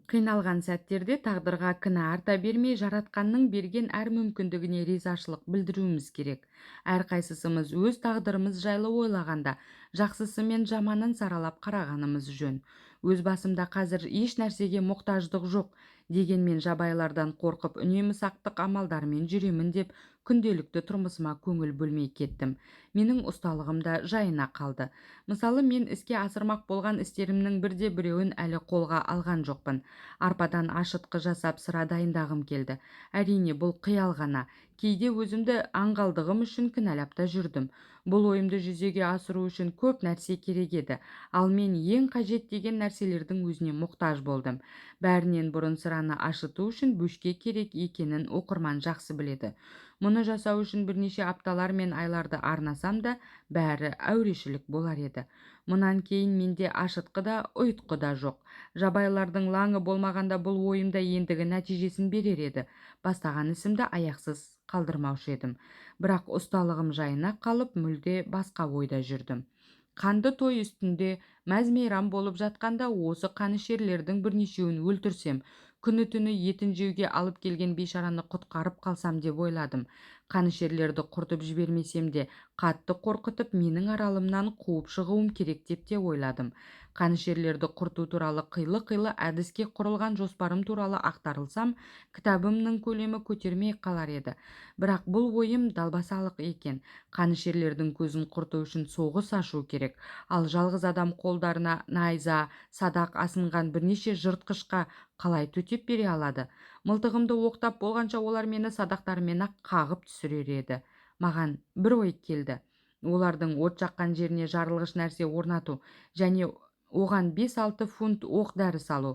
Қиналған сәттерде тағдырға кінә арта бермей, Жаратқанның берген әр мүмкіндігіне ризашылық білдіруіміз керек. Әрқайсысымыз өз тағдырымыз жайлы ойлағанда, жақсысы мен жаманын саралап қарағанымыз жөн. Өз басымда қазір еш нәрсеге мұқтаждық жоқ. Дегенмен жабайылардан қорқып, үнемі сақтық амалдарымен жүремін деп күнделікті тұрмысыма көңіл бөлмей кеттім. Менің ұсталығым да жайына қалды. Мысалы, мен іске асырмақ болған істерімнің бірде-біреуін әлі қолға алған жоқпын. Арпадан ашытқы жасап, сыра дайындағым келді. Әрине, бұл қиял ғана. Кейде өзімді аңғалдығым үшін кінәлап та жүрдім. Бұл ойымды жүзеге асыру үшін көп нәрсе керек еді. Ал мен ең қажет деген нәрселердің өзіне мұқтаж болдым. Бәрінен бұрын сыраны ашыту үшін бөшке керек екенін оқырман жақсы біледі. Мұны жасау үшін бірнеше апталар мен айларды арнасам да, бәрі әурешілік болар еді. Мұнан кейін менде ашытқы да, ұйытқы да жоқ. Жабайылардың лаңы болмағанда, бұл ойым да ендігі нәтижесін берер еді. Бастаған ісімді аяқсыз қалдырмаушы едім. Бірақ ұсталығым жайына қалып, мүлде басқа ойда жүрдім. Қанды той үстінде мәз-мейрам болып жатқанда, осы қанішерлердің бірнешеуін өлтірсем, күні-түні етін жеуге алып келген бейшараны құтқарып қалсам деп ойладым. Қанішерлерді құртып жібермесем де, қатты қорқытып, менің аралымнан қуып шығуым керек деп те ойладым. Қанішерлерді құрту туралы қилы-қилы әдіске құрылған жоспарым туралы ақтарылсам, кітабымның көлемі көтермей қалар еді. Бірақ бұл ойым далбасалық екен. Қанішерлердің көзін құрту үшін соғыс ашу керек. Ал жалғыз адам қолдарына найза, садақ асынған бірнеше жыртқышқа қалай төтеп бере алады? Мылтығымды оқтап болғанша, олар мені садақтарымен-ақ қағып түсірер еді. Маған бір ой келді. Олардың от жаққан жеріне жарылғыш нәрсе орнату және оған 5-6 фунт оқ дәрі салу.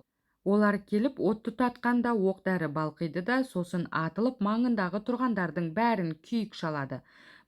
Олар келіп от тұтатқанда, оқ дәрі балқиды да, сосын атылып, маңындағы тұрғандардың бәрін күйік шалады.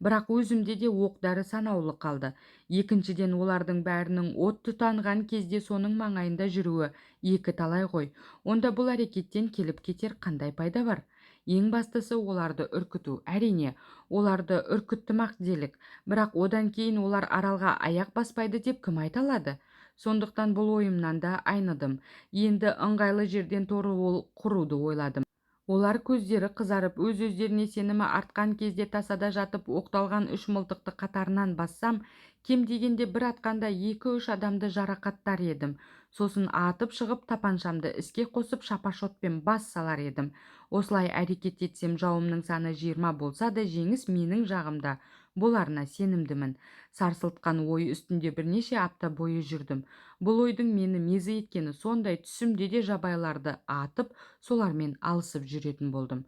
Бірақ өзімде де оқ дәрі санаулы қалды. Екіншіден, олардың бәрінің от тұтанған кезде соның маңайында жүруі екі талай ғой. Онда бұл әрекеттен келіп кетер қандай пайда бар? Ең бастысы оларды үркіту. Әрине, оларды үркіттім-ақ делік. Бірақ одан кейін олар аралға аяқ баспайды деп кім айта алады? Сондықтан бұл ойымнан да айныдым. Енді ыңғайлы жерден торуыл құруды ойладым. Олар көздері қызарып, өз-өздеріне сенімі артқан кезде тасада жатып оқталған үш мылтықты қатарынан бассам, кем дегенде бір атқанда екі-үш адамды жарақаттар едім. Сосын атып шығып, тапаншамды іске қосып, шапашотпен бас салар едім. Осылай әрекет етсем, жауымның саны 20 болса да, жеңіс менің жағымда боларына сенімдімін. Сарсылтқан ой үстінде бірнеше апта бойы жүрдім. Бұл ойдың мені мезі еткені сондай, түсімде де жабайыларды атып, солармен алысып жүретін болдым.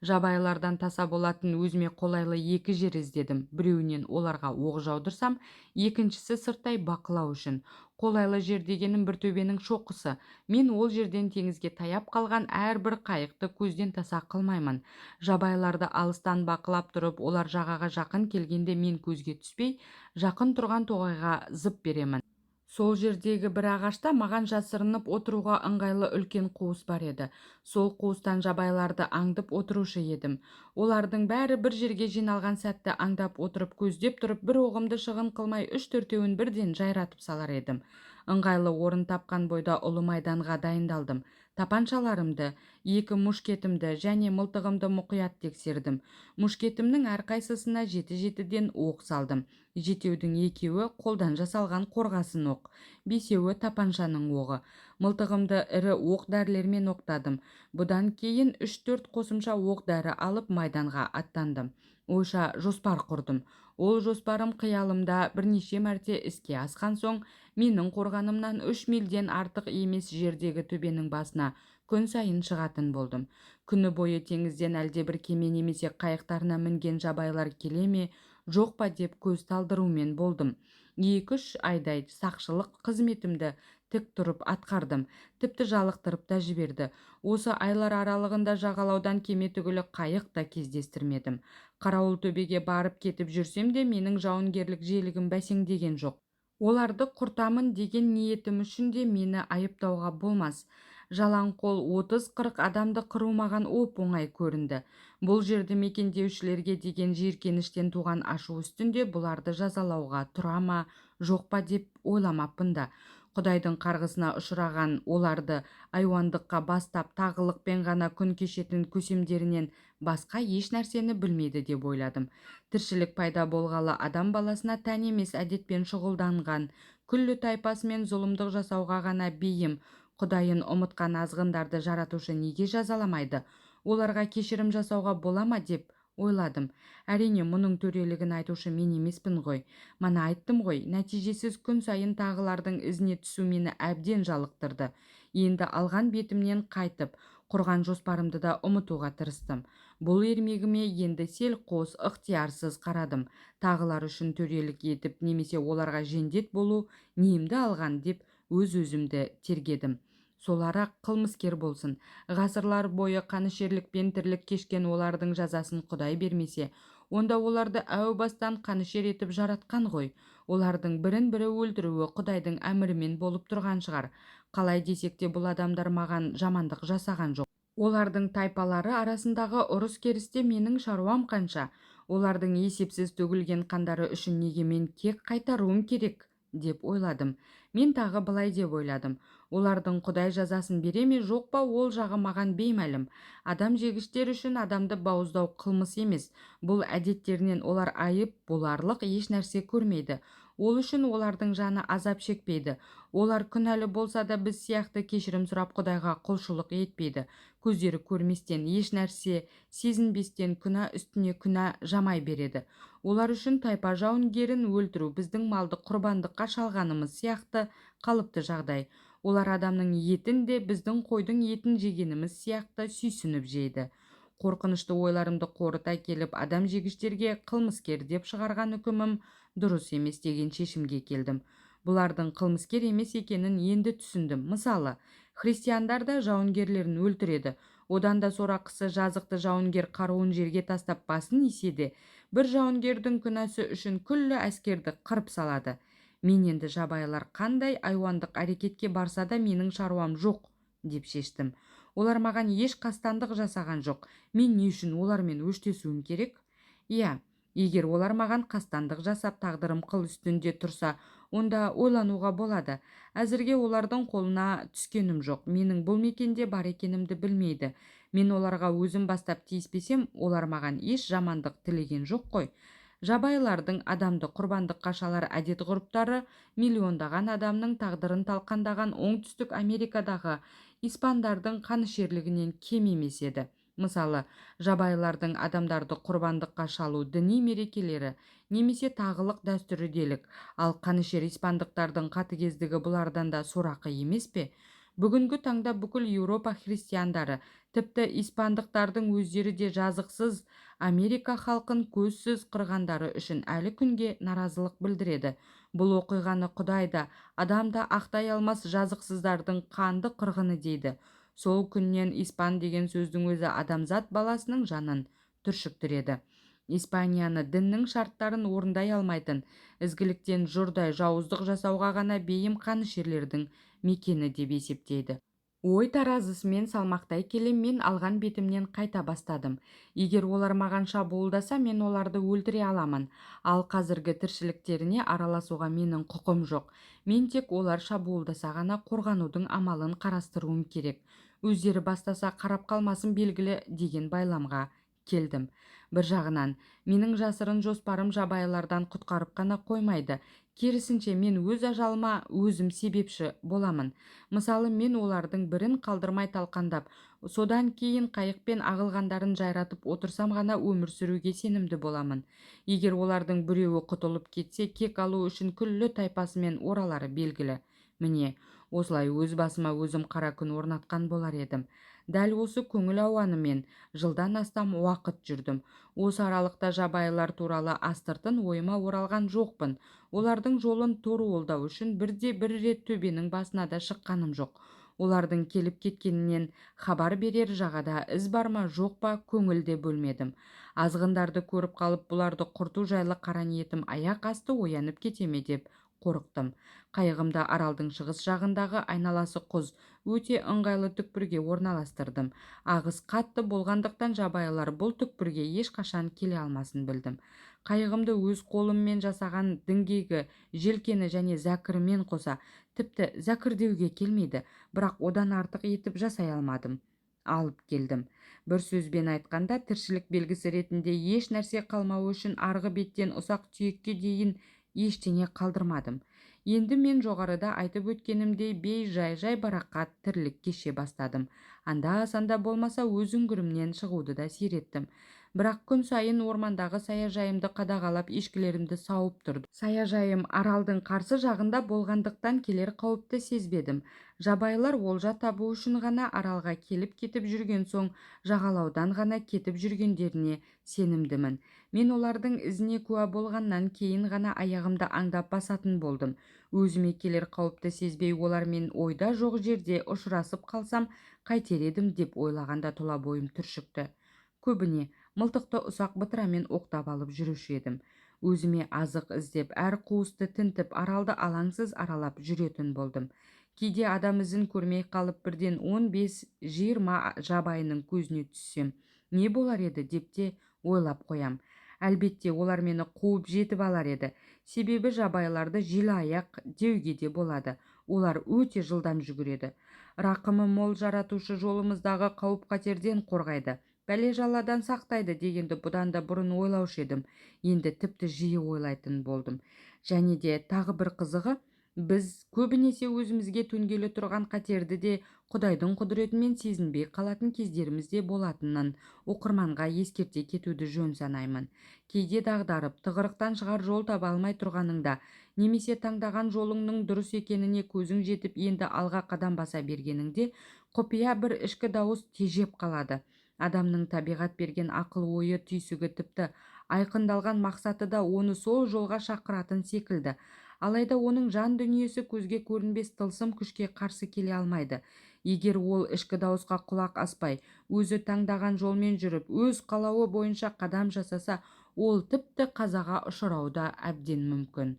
Жабайылардан таса болатын өзіме қолайлы екі жер іздедім. Біреуінен оларға оқ жаудырсам, екіншісі сырттай бақылау үшін. Қолайлы жер дегенім бір төбенің шоқысы. Мен ол жерден теңізге таяп қалған әрбір қайықты көзден таса қылмаймын. Жабайыларды алыстан бақылап тұрып, олар жағаға жақын келгенде, мен көзге түспей, жақын тұрған тоғайға зып беремін. Сол жердегі бір ағашта маған жасырынып отыруға ыңғайлы үлкен қуыс бар еді. Сол қуыстан жабайыларды аңдып отырушы едім. Олардың бәрі бір жерге жиналған сәтті аңдап отырып, көздеп тұрып, бір оғымды шығын қылмай, үш-төртеуін бірден жайратып салар едім. Ыңғайлы орын тапқан бойда ұлы майданға дайындалдым. Тапаншаларымды, екі мушкетімді және мылтығымды мұқият тексердім. Мушкетімнің әрқайсысына жеті-жетіден оқ салдым. Жетеудің екеуі қолдан жасалған қорғасын оқ, бесеуі тапаншаның оғы. Мылтығымды ірі оқ дәрілермен оқтадым. Бұдан кейін үш-төрт қосымша оқ дәрі алып, майданға аттандым. Ойша жоспар құрдым. Ол жоспарым қиялымда бірнеше мәрте іске асқан соң, менің қорғанымнан 3 мильден артық емес жердегі төбенің басына күн сайын шығатын болдым. Күні бойы теңізден әлдебір кеме немесе қайықтарына мінген жабайылар келе ме, жоқ па деп көз талдырумен болдым. 2-3 айдай сақшылық қызметімді тік тұрып атқардым. Тіпті жалықтырып та жіберді. Осы айлар аралығында жағалаудан кеме түгілі қайық та кездестірмедім. Қарауыл төбеге барып кетіп жүрсем де, менің жауынгерлік желігім бәсеңдеген жоқ. Оларды құртамын деген ниетім үшін де мені айыптауға болмас. Жалаң қол 30-40 адамды қыру маған оп-оңай көрінді. Бұл жерді мекендеушілерге деген жиіркеніштен туған ашу үстінде бұларды жазалауға тұра ма, жоқ па деп ойламаппын да. Құдайдың қарғысына ұшыраған оларды айуандыққа бастап, тағылықпен ғана күн кешетін көсемдерінен басқа еш нәрсені білмейді деп ойладым. Тіршілік пайда болғалы адам баласына тән емес әдетпен шұғылданған, күллі тайпасымен зұлымдық жасауға ғана бейім, Құдайын ұмытқан азғындарды жаратушы неге жазаламайды? Оларға кешірім жасауға бола ма деп ойладым. Әрине, мұның төрелігін айтушы мен емеспін ғой. Мана айттым ғой, нәтижесіз күн сайын тағылардың ізіне түсу мені әбден жалықтырды. Енді алған бетімнен қайтып, құрған жоспарымды да ұмытуға тырыстым. Бұл ермегіме енді селқос, ықтиярсыз қарадым. Тағылар үшін төрелік етіп, немесе оларға жендет болу немді алған деп өз-өзімді тергедім. Солар-ақ қылмыскер болсын. Ғасырлар бойы қанішерлікпен тірлік кешкен олардың жазасын Құдай бермесе, онда оларды әу бастан қанішер етіп жаратқан ғой. Олардың бірін-бірі өлтіруі Құдайдың әмірімен болып тұрған шығар. Қалай десек те, бұл адамдар маған жамандық жасаған жоқ. Олардың тайпалары арасындағы ұрыс-керісте менің шаруам қанша? Олардың есепсіз төгілген қандары үшін неге мен кек қайтаруым керек деп ойладым. Мен тағы былай деп ойладым. Олардың Құдай жазасын бере ме, жоқ па, ол жағы маған беймәлім. Адам жегіштер үшін адамды бауыздау қылмыс емес. Бұл әдеттерінен олар айып боларлық еш нәрсе көрмейді. Ол үшін олардың жаны азап шекпейді. Олар күнәлі болса да біз сияқты кешірім сұрап Құдайға құлшылық етпейді. Көздері көрместен, еш нәрсе сезінбестен күнә үстіне күнә жамай береді. Олар үшін тайпа жауынгерін өлтіру біздің малды құрбандыққа шалғанымыз сияқты қалыпты жағдай. Олар адамның етін де біздің қойдың етін жегеніміз сияқты сүйсініп жейді. Қорқынышты ойларымды қорыта келіп, адам жегіштерге қылмыскер деп шығарған үкімім дұрыс емес деген шешімге келдім. Бұлардың қылмыскер емес екенін енді түсіндім. Мысалы, христиандар да жауынгерлерін өлтіреді. Одан да сорақысы жазықты жауынгер қаруын жерге тастап басын исе де, бір жауынгердің күнәсі үшін күллі әскерді қырып салады. Мен енді жабайылар қандай айуандық әрекетке барса да менің шаруам жоқ деп шештім. Олар маған еш қастандық жасаған жоқ. Мен не үшін олармен өштесуім керек? Иә, егер олар маған қастандық жасап, тағдырым қыл үстінде тұрса, онда ойлануға болады. Әзірге олардың қолына түскенім жоқ. Менің бұл мекенде бар екенімді білмейді. Мен оларға өзім бастап тиіспесем, олар маған еш жамандық тілеген жоқ қой. Жабайылардың адамды құрбандыққа шалар әдет-ғұрыптары миллиондаған адамның тағдырын талқандаған Оңтүстік Америкадағы испандардың қанішерлігінен кем емес еді. Мысалы, жабайылардың адамдарды құрбандыққа шалу діни мерекелері немесе тағылық дәстүрі делік, ал қанішер испандықтардың қатыгездігі бұлардан да сорақы емес пе? Бүгінгі таңда бүкіл Еуропа христиандары, тіпті испандықтардың өздері де жазықсыз Америка халқын көзсіз қырғандары үшін әлі күнге наразылық білдіреді. Бұл оқиғаны Құдай да, адам да ақтай алмас жазықсыздардың қанды қырғыны дейді. Сол күннен испан деген сөздің өзі адамзат баласының жанын түршіктіреді. Испанияны діннің шарттарын орындай алмайтын, ізгіліктен жұрдай жауыздық жасауға ғана бейім қанішерлердің мекені деп есептейді. Ой таразысымен салмақтай келе мен алған бетімнен қайта бастадым. Егер олар маған шабуылдаса, мен оларды өлтіре аламын. Ал қазіргі тіршіліктеріне араласуға менің құқым жоқ. Мен тек олар шабуылдаса ғана қорғанудың амалын қарастыруым керек. Өздері бастаса қарап қалмасын белгілі деген байламға келдім. Бір жағынан, менің жасырын жоспарым жабайылардан құтқарып қана қоймайды. Керісінше, мен өз ажалыма өзім себепші боламын. Мысалы, мен олардың бірін қалдырмай талқандап, содан кейін қайықпен ағылғандарын жайратып отырсам ғана өмір сүруге сенімді боламын. Егер олардың біреуі құтылып кетсе, кек алу үшін күллі тайпасымен оралары белгілі. Міне, осылай өз басыма өзім қара күн орнатқан болар едім. Дәл осы көңіл ауанымен жылдан астам уақыт жүрдім. Осы аралықта жабайылар туралы астыртын ойыма оралған жоқпын. Олардың жолын торуылдау үшін бірде бір рет төбенің басына да шыққаным жоқ. Олардың келіп кеткенінен хабар берер жағада із бар ма, жоқ па, көңіл де бөлмедім. Азғындарды көріп қалып, бұларды құрту жайлы қара ниетім аяқ асты оянып кете ме деп қорықтым. Қайығымда аралдың шығыс жағындағы айналасы құз, өте ыңғайлы түкпірге орналастырдым. Ағыс қатты болғандықтан жабайылар бұл түкпірге ешқашан келе алмасын білдім. Қайығымды өз қолыммен жасаған діңгегі, желкені және зәкірімен қоса Тіпті зәкірдеуге келмейді, бірақ одан артық етіп жасай алмадым. Алып келдім. Бір сөзбен айтқанда, тіршілік белгісі ретінде еш нәрсе қалмауы үшін арғы беттен ұсақ түйекке дейін ештеңе қалдырмадым. Енді мен жоғарыда айтып өткенімдей бей-жай жайбарақат тірлік кеше бастадым. Анда-санда болмаса өз үңгірімнен шығуды да сиреттім. Бірақ күн сайын ормандағы саяжайымды қадағалап, ешкілерімді сауып тұрдым. Саяжайым аралдың қарсы жағында болғандықтан келер қауіпті сезбедім. Жабайылар олжа табу үшін ғана аралға келіп-кетіп жүрген соң жағалаудан ғана кетіп жүргендеріне сенімдімін. Мен олардың ізіне куә болғаннан кейін ғана аяғымды аңдап басатын болдым. Өзіме келер қауіпті сезбей олармен ойда жоқ жерде ұшырасып қалсам қайтер едім деп ойлағанда тұла бойым түршікті. Көбіне мылтықты ұсақ бытырамен оқтап алып жүруші едім. Өзіме азық іздеп, әр қуысты тінтіп, аралды алаңсыз аралап жүретін болдым. Кейде адам ізін көрмей қалып, бірден 15-20 жабайының көзіне түссем, не болар еді деп те ойлап қоям. Әлбетте, олар мені қуып жетіп алар еді. Себебі жабайыларды желаяқ деуге де болады. Олар өте жылдам жүгіреді. Рақымы мол жаратушы жолымыздағы қауіп-қатерден қорғайды, бәле-жаладан сақтайды дегенді бұдан да бұрын ойлаушы едім. Енді тіпті жиі ойлайтын болдым. Және де тағы бір қызығы, біз көбінесе өзімізге төнгелі тұрған қатерді де Құдайдың құдіретімен сезінбей қалатын кездеріміз де болатынын оқырманға ескерте кетуді жөн санаймын. Кейде дағдарып, тығырықтан шығар жол таба алмай тұрғаныңда, немесе таңдаған жолыңның дұрыс екеніне көзің жетіп, енді алға қадам баса бергеніңде, құпия бір ішкі дауыс тежеп қалады. Адамның табиғат берген ақыл-ойы, түйсігі, тіпті айқындалған мақсаты да оны сол жолға шақыратын секілді. Алайда оның жан дүниесі көзге көрінбес тылсым күшке қарсы келе алмайды. Егер ол ішкі дауысқа құлақ аспай, өзі таңдаған жолмен жүріп, өз қалауы бойынша қадам жасаса, ол тіпті қазаға ұшырауы да әбден мүмкін.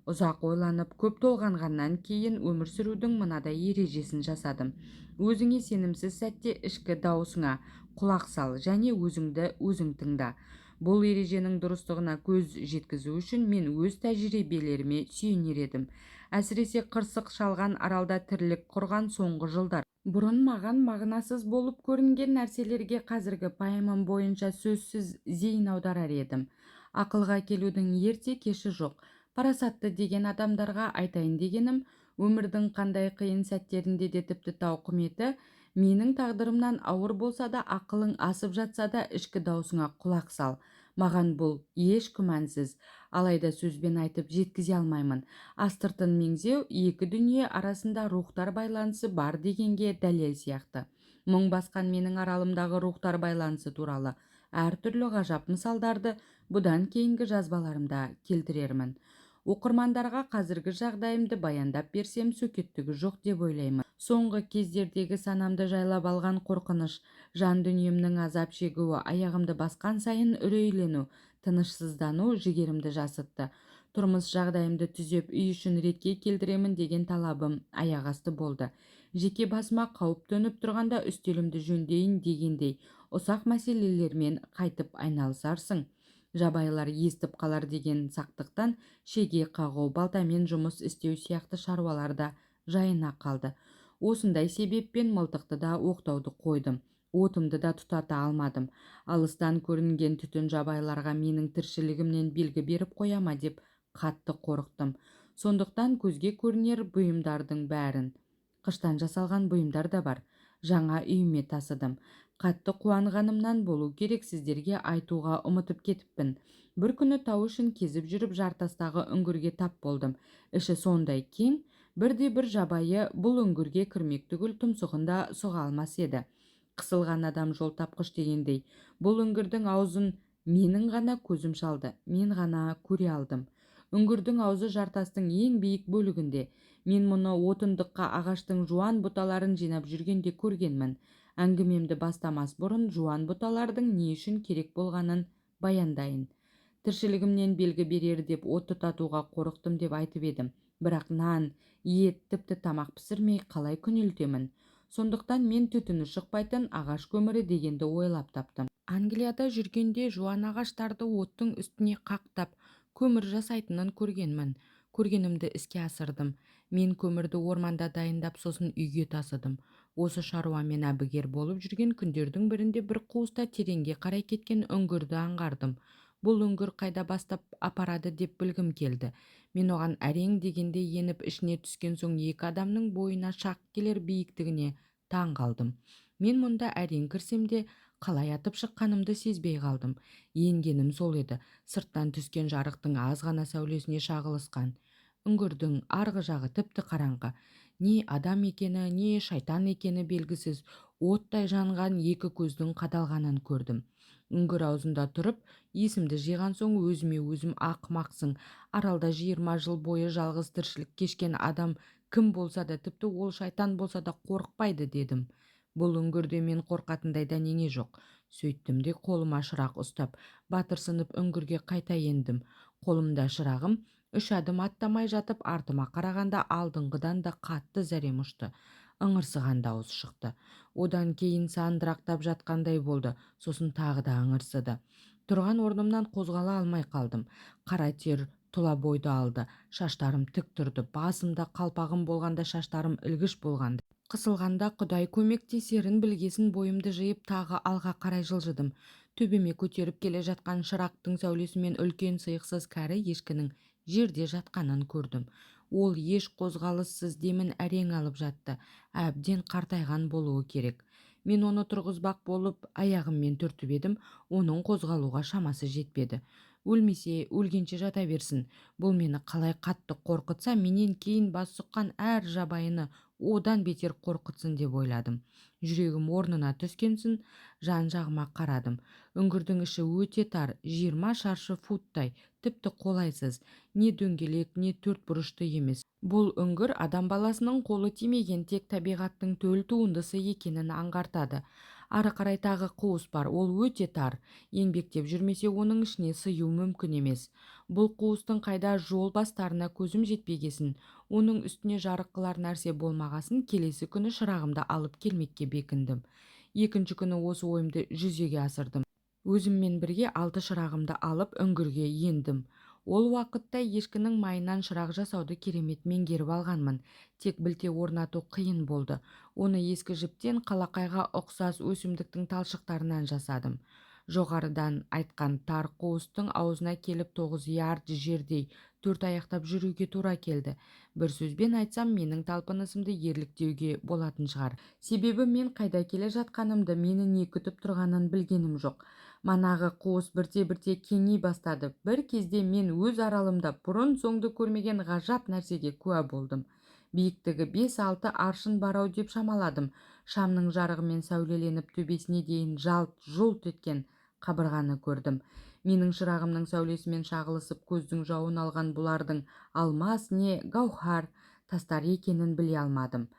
Ұзақ ойланып, көп толғанғаннан кейін өмір сүрудің мынадай ережесін жасадым. Өзіңе сенімсіз сәтте ішкі дауысыңа құлақ сал және өзіңді өзің тыңда. Бұл ереженің дұрыстығына көз жеткізу үшін мен өз тәжірибелеріме сүйенер едім. Әсіресе қырсық шалған аралда тірлік құрған соңғы жылдар. Бұрын маған мағынасыз болып көрінген нәрселерге қазіргі пайымым бойынша сөзсіз зейін аударар едім. Ақылға келудің ерте кеші жоқ. Парасатты деген адамдарға айтайын дегенім, өмірдің қандай қиын сәттерінде де тіпті тауқыметі менің тағдырымнан ауыр болса да, ақылың асып жатса да ішкі даусыңа құлақ сал. Маған бұл еш күмәнсіз, алайда сөзбен айтып жеткізе алмаймын. Астыртын меңзеу екі дүние арасында рухтар байланысы бар дегенге дәлел сияқты. Мұң басқан менің аралымдағы рухтар байланысы туралы әртүрлі ғажап мысалдарды бұдан кейінгі жазбаларымда келтірермін. Оқырмандарға қазіргі жағдайымды баяндап берсем сөкеттігі жоқ деп ойлаймын. Соңғы кездердегі санамды жайлап алған қорқыныш, жан дүниемнің азап шегуі, аяғымды басқан сайын үрейлену, тынышсыздану жігерімді жасытты. Тұрмыс жағдайымды түзеп, үй ішін ретке келтіремін деген талабым аяқ асты болды. Жеке басыма қауіп төніп тұрғанда үстелімді жөндейін дегендей ұсақ мәселелермен қайтып айналысарсың. Жабайылар естіп қалар деген сақтықтан шеге қағу, балтамен жұмыс істеу сияқты шаруалар да жайына қалды. Осындай себеппен мылтықты да оқтауды қойдым. Отымды да тұтата алмадым. Алыстан көрінген түтін жабайыларға менің тіршілігімнен белгі беріп қояма деп қатты қорықтым. Сондықтан көзге көрінер бұйымдардың бәрін, қыштан жасалған бұйымдар да бар, жаңа үйіме тасыдым. Қатты қуанғанымнан болу керек, сіздерге айтуға ұмытып кетіппін. Бір күні тау ішін кезіп жүріп жартастағы үңгірге тап болдым. Іші сондай кең, бірде бір жабайы бұл үңгірге кірмек түгіл тұмсығын да сұға алмас еді. Қысылған адам жол тапқыш дегендей, бұл үңгірдің аузын менің ғана көзім шалды, мен ғана көре алдым. Үңгірдің аузы жартастың ең биік бөлігінде. Мен мұны отындыққа ағаштың жуан бұталарын жинап жүргенде көргенмін. Әңгімемді бастамас бұрын жуан бұталардың не үшін керек болғанын баяндайын. Тіршілігімнен белгі берер деп от тұтатуға қорықтым деп айтып едім. Бірақ нан, ет, тіпті тамақ пісірмей қалай күнелтемін? Сондықтан мен түтіні шықпайтын ағаш көмірі дегенді ойлап таптым. Англияда жүргенде жуан ағаштарды оттың үстіне қақтап, көмір жасайтынын көргенмін. Көргенімді іске асырдым. Мен көмірді орманда дайындап, сосын үйге тасыдым. Осы шаруамен әбігер болып жүрген күндердің бірінде бір қуыста тереңге қарай кеткен үңгірді аңғардым. Бұл үңгір қайда бастап апарады деп білгім келді. Мен оған әрең дегенде еніп, ішіне түскен соң екі адамның бойына шақ келер биіктігіне таң қалдым. Мен мұнда әрең кірсем де, қалай атып шыққанымды сезбей қалдым. Енгенім сол еді, сырттан түскен жарықтың аз ғана сәулесіне шағылысқан үңгірдің арғы жағы тіпті қараңғы. Не адам екені, не шайтан екені белгісіз оттай жанған екі көздің қадалғанын көрдім. Үңгір аузында тұрып, есімді жиған соң өзіме өзім: «Ақымақсың, аралда 20 жыл бойы жалғыз тіршілік кешкен адам кім болса да, тіпті ол шайтан болса да, қорықпайды», – дедім. Бұл үңгірде мен қорқатындай дәнеңе жоқ. Сөйттім де, қолыма шырақ ұстап, батырсынып үңгірге қайта ендім. Қолымда шырағым. 3 адым аттамай жатып артыма қарағанда, алдыңғыдан да қатты зәрем ұшты. Ыңырсыған дауыс шықты. Одан кейін сандырақтап жатқандай болды, сосын тағы да ыңырсыды. Тұрған орнымнан қозғала алмай қалдым. Қара тер тұла бойды алды, шаштарым тік тұрды. Басымда қалпағым болғанда, шаштарым ілгіш болған. Қысылғанда құдай көмектесерін білгесін, бойымды жиып, тағы алға қарай жылжыдым. Төбеме көтеріп келе жатқан шырақтың сәулесімен үлкен сиықсыз кәрі ешкінің жерде жатқанын көрдім. Ол еш қозғалыссыз демін әрең алып жатты. Әбден қартайған болуы керек. Мен оны тұрғызбақ болып аяғыммен түртіп едім, оның қозғалуға шамасы жетпеді. Өлмесе, өлгенше жата берсін. Бұл мені қалай қатты қорқытса, менен кейін бас сұққан әр жабайыны одан бетер қорқытсын деп ойладым. Жүрегім орнына түскенсін жан-жағыма қарадым. Үңгірдің іші өте тар, 20 шаршы футтай, тіпті қолайсыз. Не дөңгелек, не төрт бұрышты емес. Бұл үңгір адам баласының қолы тимеген, тек табиғаттың төл туындысы екенін аңғартады. Ары қарай тағы қуыс бар, ол өте тар. Еңбектеп жүрмесе, оның ішіне сыю мүмкін емес. Бұл қуыстың қайда жол бастарына көзім жетпегесін, оның үстіне жарық қылар нәрсе болмағасын, келесі күні шырағымды алып келмекке бекіндім. Екінші күні осы ойымды жүзеге асырдым. Өзіммен бірге 6 шырағымды алып үңгірге ендім. Ол уақытта ешкінің майынан шырақ жасауды керемет меңгеріп алғанмын. Тек білте орнату қиын болды. Оны ескі жіптен, қалақайға ұқсас өсімдіктің талшықтарынан жасадым. Жоғарыдан айтқан тар қуыстың аузына келіп 9 ярд жердей төрт аяқтап жүруге тура келді. Бір сөзбен айтсам, менің талпынысымды ерлік деуге болатын шығар. Себебі мен қайда келе жатқанымды, мені не күтіп тұрғанын білгенім жоқ. Манағы қуыс бірте-бірте кеңи бастады. Бір кезде мен өз аралымда бұрын-соңды көрмеген ғажап нәрсеге куә болдым. Биіктігі 5-6 аршын бар-ау деп шамаладым. Шамның жарығымен сәулеленіп, төбесіне дейін жалт-жұлт еткен қабырғаны көрдім. Менің шырағымның сәулесімен шағылысып, көздің жауын алған бұлардың алмас не гауһар тастар екенін біле алмадым.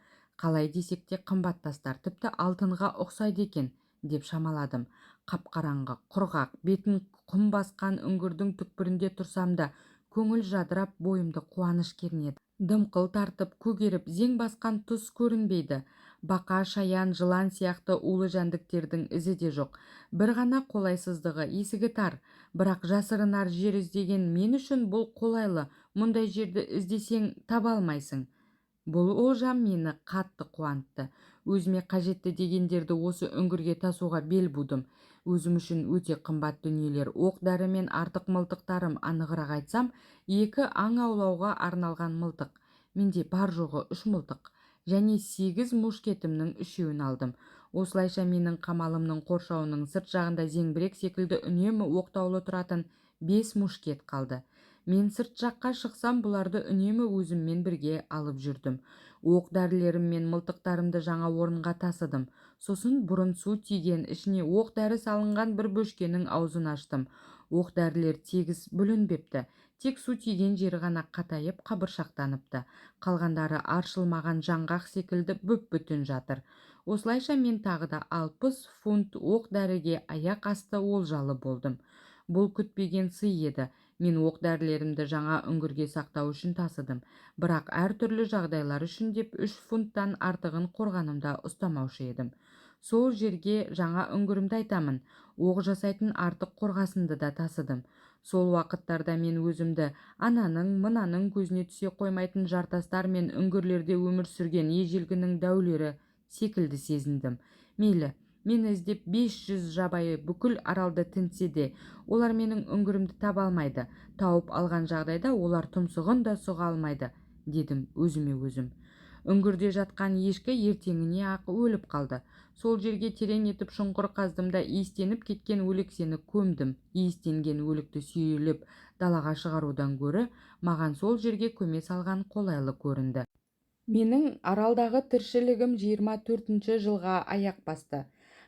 Қалай десек те қымбат тастар, тіпті алтынға ұқсайды екен деп шамаладым. Қап-қараңғы, құрғақ, бетін құм басқан үңгірдің түкпірінде тұрсам да, көңіл жадырап, бойымды қуаныш кернеді. Дымқыл тартып, көгеріп, зең басқан тұс көрінбейді. Бақа, шаян, жылан сияқты улы жәндіктердің ізі де жоқ. Бір ғана қолайсыздығы: есігі тар. Бірақ жасырынар жер іздеген мен үшін бұл қолайлы. Мұндай жерді іздесең таба алмайсың. Бұл олжам мені қатты қуантты. Өзіме қажетті дегендерді осы үңгірге тасуға бел будым. Өзім үшін өте қымбат дүниелер, оқ дәрі мен артық мылтықтарым, анығырақ айтсам, 2 аң аулауға арналған мылтық. Менде бар жоғы 3 мылтық және 8 мушкетімнің 3-еуін алдым. Осылайша менің қамалымның қоршауының сырт жағында зеңбірек секілді үнемі оқтаулы тұратын 5 мушкет қалды. Мен сырт жаққа шықсам, бұларды үнемі өзіммен бірге алып жүрдім. Оқ дәрілерім мен мылтықтарымды жаңа орынға тасыдым. Сосын бұрын су тиген, ішіне оқ дәрі салынған бір бөшкенің аузын аштым. Оқ дәрілер тегіс бүлінбепті. Тек су тиген жері ғана қатайып, қабыршақтаныпты. Қалғандары аршылмаған жаңғақ секілді бүп-бүтін жатыр. Осылайша мен тағы да 60 фунт оқ дәріге аяқ асты олжалы болдым. Бұл күтпеген сый еді. Мен оқ дәрілерімді жаңа үңгірге сақтау үшін тасыдым. Бірақ әртүрлі жағдайлар үшін деп 3 фунттан артығын қорғанымда ұстамаушы едім. Сол жерге жаңа үңгірімді айтамын. Оқ жасайтын артық қорғасынды да тасыдым. Сол уақыттарда мен өзімді ананың, мынаның көзіне түсе қоймайтын жартастар мен үңгірлерде өмір сүрген ежелгінің дәулері секілді сезіндім. Мейлі, мені іздеп 500 жабайы бүкіл аралды тінтсе де, олар менің үңгірімді таба алмайды. Тауып алған жағдайда олар тұмсығын да сұға алмайды, дедім өзіме өзім. Үңгірде жатқан ешкі ертеңіне-ақ өліп қалды. Сол жерге терең етіп шұңқыр қаздым да иістеніп кеткен өлексені көмдім. Иістенген өлікті сүйрелеп далаға шығарудан гөрі маған сол жерге көме салған қолайлы көрінді. Менің аралдағы тіршілігім 24-ші жылға аяқ басты.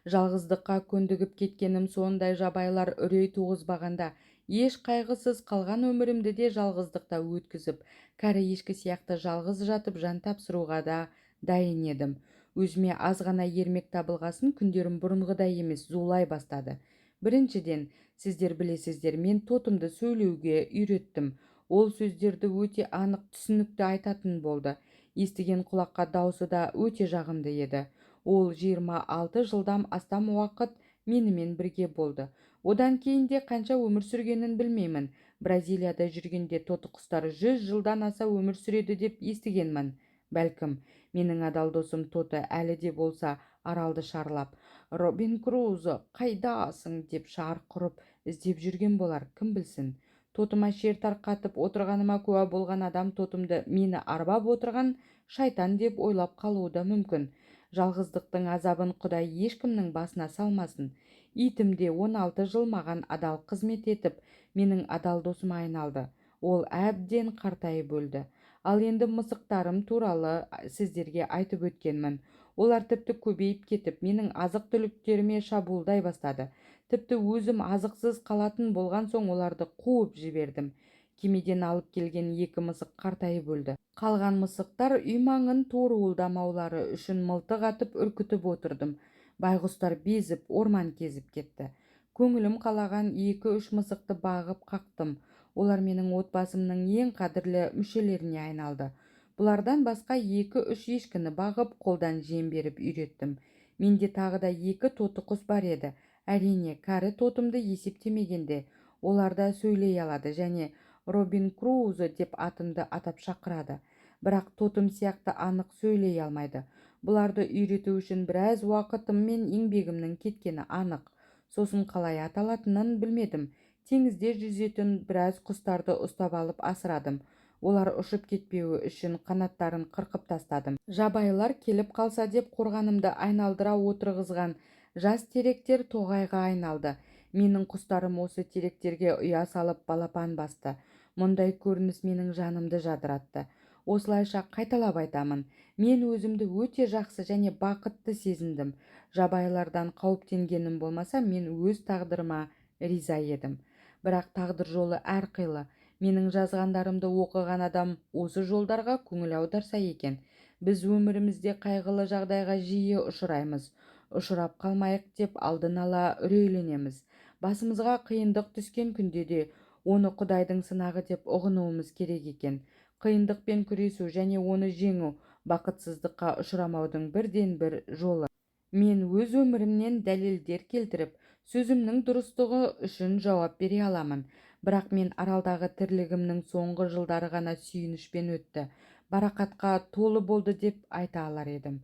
Жалғыздыққа көндігіп кеткенім сондай, жабайылар үрей туғызбағанда еш қайғысыз қалған өмірімді де жалғыздықта өткізіп, кәрі ешкі сияқты жалғыз жатып жан тапсыруға да дайын едім. Өзіме аз ғана ермек табылғасын күндерім бұрынғыдай емес, зулай бастады. Біріншіден, сіздер білесіздер, мен тотымды сөйлеуге үйреттім. Ол сөздерді өте анық, түсінікті айтатын болды. Естіген құлаққа даусы да өте жағымды еді. Ол 26 жылдан астам уақыт менімен бірге болды. Одан кейін де қанша өмір сүргенін білмеймін. Бразилияда жүргенде тотықұстар 100 жылдан аса өмір сүреді деп естігенмін. Бәлкім, менің адал досым Тоты әлі де болса аралды шарлап, «Робин Крузо, қайдасың?» деп шарқ ұрып іздеп жүрген болар, кім білсін. Тотыма шер тарқатып отырғаныма куә болған адам тотымды мені арбап отырған шайтан деп ойлап қалуы да мүмкін. Жалғыздықтың азабын Құдай ешкімнің басына салмасын. Итім де 16 жыл маған адал қызмет етіп, менің адал досыма айналды. Ол әбден қартайып өлді. Ал енді мысықтарым туралы сіздерге айтып өткенмін. Олар тіпті көбейіп кетіп, менің азық-түліктеріме шабуылдай бастады. Тіпті өзім азықсыз қалатын болған соң оларды қуып жібердім. Кемеден алып келген 2 мысық қартайып өлді. Қалған мысықтар үй маңын торуылдамаулары үшін мылтық атып үркітіп отырдым. Байғұстар безіп, орман кезіп кетті. Көңілім қалаған 2-3 мысықты бағып қақтым. Олар менің отбасымның ең қадірлі мүшелеріне айналды. Бұлардан басқа 2-3 ешкіні бағып, қолдан жем беріп үйреттім. Менде тағы да 2 тотықұс бар еді. Әрине, кәрі тотымды есептемегенде, олар да сөйлей алады және Робин Крузо деп атымды атап шақырады. Бірақ тотым сияқты анық сөйлей алмайды. Бұларды үйрету үшін біраз уақытым мен еңбегімнің кеткені анық. Сосын қалай аталатынын білмедім. Теңізде жүзетін біраз құстарды ұстап алып асырадым. Олар ұшып кетпеуі үшін қанаттарын қырқып тастадым. Жабайылар келіп қалса деп қорғанымды айналдыра отырғызған жас теректер тоғайға айналды. Менің құстарым осы теректерге ұя салып балапан басты. Мұндай көрініс менің жанымды жадыратты. Осылайша қайталап айтамын, мен өзімді өте жақсы және бақытты сезіндім. Жабайылардан қауіптенгенім болмаса, мен өз тағдырыма риза едім. Бірақ тағдыр жолы әрқилы. Менің жазғандарымды оқыған адам осы жолдарға көңіл аударса екен. Біз өмірімізде қайғылы жағдайға жиі ұшыраймыз. Ұшырап қалмайық деп алдын ала үрейленеміз. Басымызға қиындық түскен күнде де оны Құдайдың сынағы деп ұғынуымыз керек екен. Қиындықпен күресу және оны жеңу бақытсыздыққа ұшырамаудың бірден-бір жолы. Мен өз өмірімнен дәлелдер келтіріп, сөзімнің дұрыстығы үшін жауап бере аламын. Бірақ мен аралдағы тірлігімнің соңғы жылдары ғана сүйінішпен өтті, барақатқа толы болды деп айта алар едім.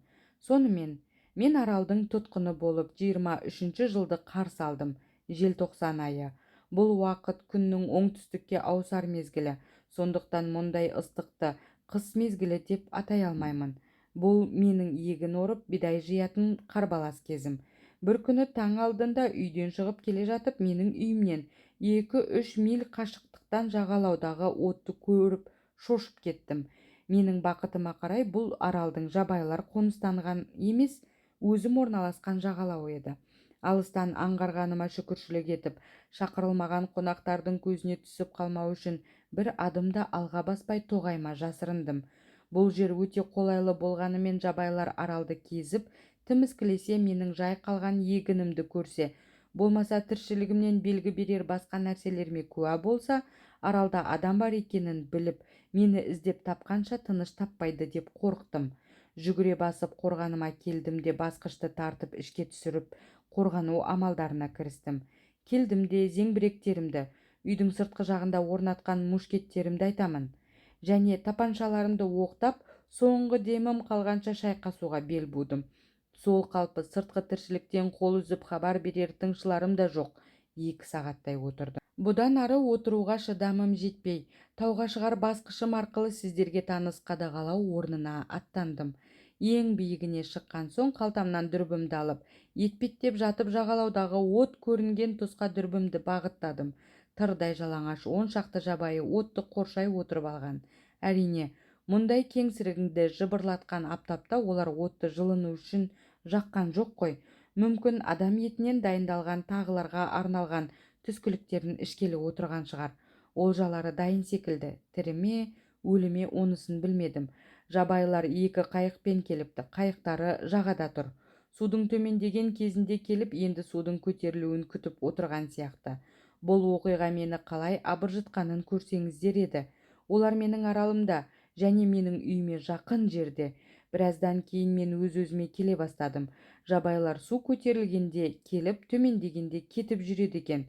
Сонымен, мен аралдың тұтқыны болып 23-ші жылды қарсы алдым. Желтоқсан айы. Бұл уақыт күннің оңтүстікке ауысар мезгілі. Сондықтан мұндай ыстықты қыс мезгілі деп атай алмаймын. Бұл менің егін орып, бидай жиятын қарбалас кезім. Бір күні таң алдында үйден шығып келе жатып, менің үйімнен 2-3 миль қашықтықтан жағалаудағы отты көріп шошып кеттім. Менің бақытыма қарай бұл аралдың жабайылар қоныстанған емес, өзім орналасқан жағалауы еді. Алыстан аңғарғаныма шүкіршілік етіп, шақырылмаған қонақтардың көзіне түсіп қалмау үшін бір адым да алға баспай тоғайма жасырындым. Бұл жер өте қолайлы болғанымен жабайылар аралды кезіп, тіміскілесе, менің жай қалған егінімді көрсе, болмаса тіршілігімнен белгі берер басқа нәрселеріме куә болса, аралда адам бар екенін біліп, мені іздеп тапқанша тыныш таппайды деп қорықтым. Жүгіре басып қорғаныма келдім де басқышты тартып ішке түсіріп, қорғану амалдарына кірістім. Келдім де зеңбіректерімді, Үйдің сыртқы жағында орнатқан мушкеттерімді айтамын. Және тапаншаларымды оқтап, соңғы демім қалғанша шайқасуға бел будым. Сол қалпы сыртқы тіршіліктен қол үзіп хабар берер тыңшыларым да жоқ. 2 сағаттай отырдым. Бұдан ары отыруға шыдамым жетпей, тауға шығар басқышым арқылы сіздерге таныс қадағалау орнына аттандым. Ең биігіне шыққан соң қалтамнан дүрбімді алып, етпеттеп жатып жағалаудағы от көрінген тұсқа дүрбімді бағыттадым. Тырдай жалаңаш 10 шақты жабайы отты қоршай отырып алған. Әрине, мұндай кеңсірігіңді жыбырлатқан аптапта олар отты жылыну үшін жаққан жоқ қой. Мүмкін адам етінен дайындалған тағыларға арналған түскіліктерін ішкелі отырған шығар. Олжалары дайын секілді. Тірі ме, өлі ме, онысын білмедім. Жабайылар 2 қайықпен келіпті. Қайықтары жағада тұр. Судың төмендеген кезінде келіп, енді судың көтерілуін күтіп отырған сияқты. Бұл оқиға мені қалай абыржытқанын көрсеңіздер еді. Олар менің аралымда және менің үйіме жақын жерде. Біраздан кейін мен өз-өзіме келе бастадым. Жабайылар су көтерілгенде келіп, төмендегенде кетіп жүреді екен.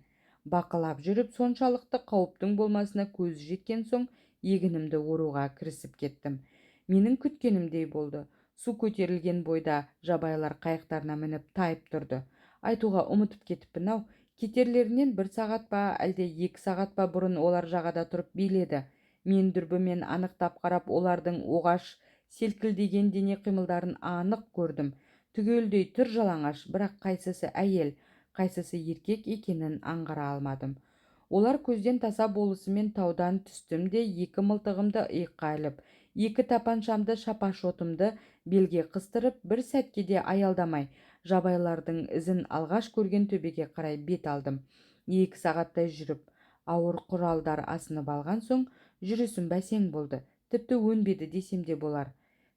Бақылап жүріп, соншалықты қауіптің болмасына көз жеткен соң егінімді оруға кірісіп кеттім. Менің күткенімдей болды. Су көтерілген бойда жабайылар қайықтарына мініп тайып тұрды. Айтуға ұмытып кетіппін-ау, кетерлерінен 1 сағат па, әлде 2 сағат па бұрын олар жағада тұрып биледі. Мен дүрбімен анықтап қарап, олардың оғаш селкілдеген дене қимылдарын анық көрдім. Түгелдей түр жалаңаш, бірақ қайсысы әйел, қайсысы еркек екенін аңғара алмадым. Олар көзден таса болысымен таудан түстім де 2 мылтығымды иыққа іліп, 2 тапаншамды шапашотымды белге қыстырып, бір сәтке де аялдамай, жабайылардың ізін алғаш көрген төбеге қарай бет алдым. 2 сағаттай жүріп, ауыр құралдар асынып алған соң жүрісім бәсең болды. Тіпті өнбеді десем де болар.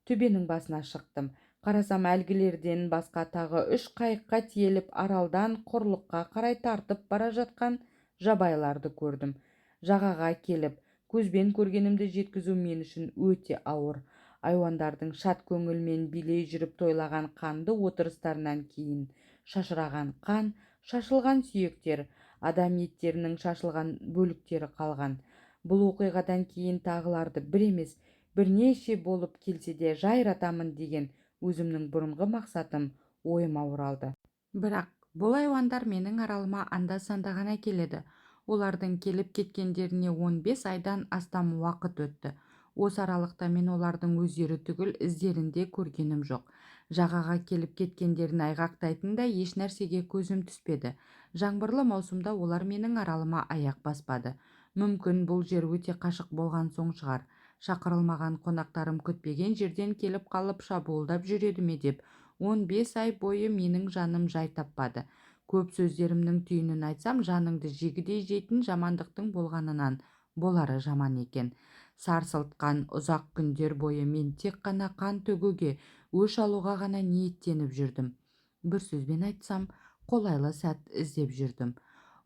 Төбенің басына шықтым. Қарасам, әлгілерден басқа тағы 3 қайыққа тиеліп аралдан құрлыққа қарай тартып бара жатқан жабайыларды көрдім. Жағаға келіп, көзбен көргенімді жеткізу мен үшін өте ауыр. Айуандардың шат көңілмен билей жүріп тойлаған қанды отырыстарынан кейін шашыраған қан, шашылған сүйектер, адам еттерінің шашылған бөліктері қалған. Бұл оқиғадан кейін тағыларды бір емес, бірнеше болып келсе де жайратамын деген өзімнің бұрынғы мақсатым ойыма оралды. Бірақ бұл айуандар менің аралыма анда-санда ғана келеді. Олардың келіп кеткендеріне 15 айдан астам уақыт өтті. Осы аралықта мен олардың өздері түгіл іздерінде көргенім жоқ. Жағаға келіп кеткендерін айғақтайтын да еш нәрсеге көзім түспеді. Жаңбырлы маусымда олар менің аралыма аяқ баспады. Мүмкін бұл жер өте қашық болған соң шығар. Шақырылмаған қонақтарым күтпеген жерден келіп қалып шабуылдап жүреді ме деп 15 ай бойы менің жаным жай таппады. Көп сөздерімнің түйінін айтсам, жаныңды жегідей жейтін жамандықтың болғанынан болары жаман екен. Сарсылтқан ұзақ күндер бойы мен тек қана қан төгуге, өш алуға ғана ниеттеніп жүрдім. Бір сөзбен айтсам, қолайлы сәт іздеп жүрдім.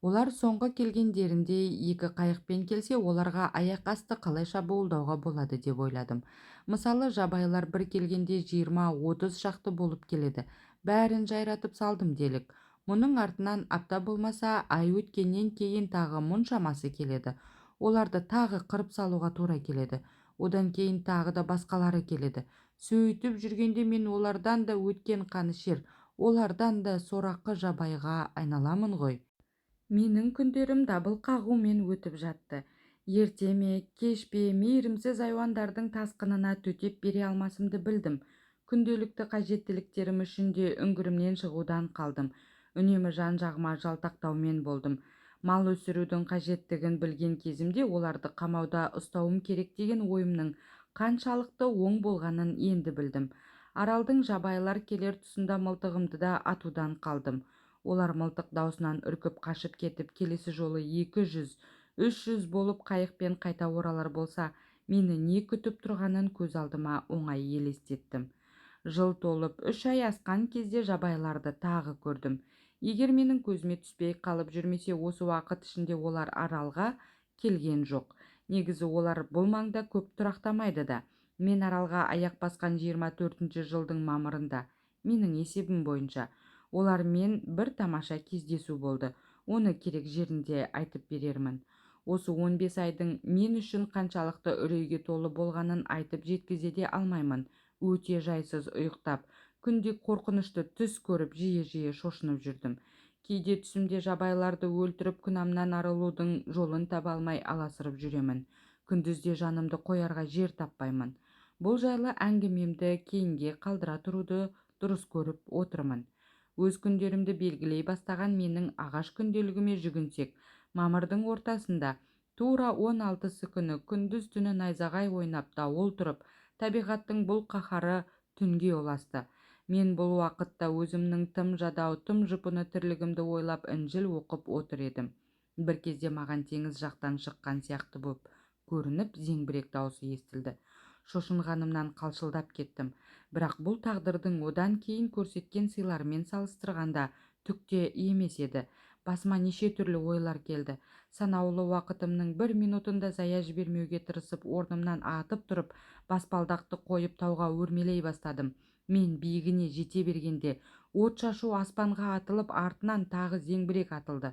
Олар соңғы келгендерінде 2 қайықпен келсе, оларға аяқ асты қалай шабуылдауға болады деп ойладым. Мысалы, жабайылар бір келгенде 20-30 шақты болып келеді. Бәрін жайратып салдым делік. Мұның артынан апта болмаса, ай өткеннен кейін тағы мұншамасы келеді. Оларды тағы қырып салуға тура келеді. Одан кейін тағы да басқалары келеді. Сөйтіп жүргенде мен олардан да өткен қанішер, олардан да сорақы жабайға айналамын ғой. Менің күндерім дабыл қағумен өтіп жатты. Ерте ме, кеш пе, мейірімсіз айуандардың тасқынына төтеп бере алмасымды білдім. Күнделікті қажеттіліктерім үшін де үңгірімнен шығудан қалдым. Үнемі жан-жағыма жалтақтаумен болдым. Мал өсірудің қажеттігін білген кезімде оларды қамауда ұстауым керек деген ойымның қаншалықты оң болғанын енді білдім. Аралдың жабайылар келер тұсында мылтығымды да атудан қалдым. Олар мылтық даусынан үркіп қашып кетіп, келесі жолы 200-300 болып қайықпен қайта оралар болса, мені не күтіп тұрғанын көз алдыма оңай елестеттім. Жыл толып 3 ай асқан кезде жабайыларды тағы көрдім. Егер менің көзіме түспей қалып жүрмесе, осы уақыт ішінде олар аралға келген жоқ. Негізі олар бұл маңда көп тұрақтамайды да. Мен аралға аяқ басқан 24 жылдың мамырында, менің есебім бойынша, олармен бір тамаша кездесу болды. Оны керек жерінде айтып берермін. Осы 15 айдың мен үшін қаншалықты үрейге толы болғанын айтып жеткізе де алмаймын. Өте жайсыз ұйықтап, күнде қорқынышты түс көріп, жиі-жиі шошынып жүрдім. Кейде түсімде жабайыларды өлтіріп, күнәмнан арылудың жолын таба алмай аласырып жүремін. Күндізде жанымды қоярға жер таппаймын. Бұл жайлы әңгімемді кейінге қалдыра тұруды дұрыс көріп отырмын. Өз күндерімді белгілей бастаған менің ағаш күнделігіме жүгінсек, мамырдың ортасында тура 16-сы күні күндіз-түні найзағай ойнап, дауыл тұрып, табиғаттың бұл қаһары түнге ұласты. Мен бұл уақытта өзімнің тым жадау, тым жұпыны тірлігімді ойлап Інжіл оқып отыр едім. Бір кезде маған теңіз жақтан шыққан сияқты боп көрініп, зеңбірек даусы естілді. Шошынғанымнан қалшылдап кеттім. Бірақ бұл тағдырдың одан кейін көрсеткен сыйларымен салыстырғанда түк те емес еді. Басыма неше түрлі ойлар келді. Санаулы уақытымның бір минутын да зая жібермеуге тырысып, орнымнан атып тұрып, баспалдақты қойып тауға өрмелей бастадым. Мен биігіне жете бергенде от шашу аспанға атылып, артынан тағы зеңбірек атылды.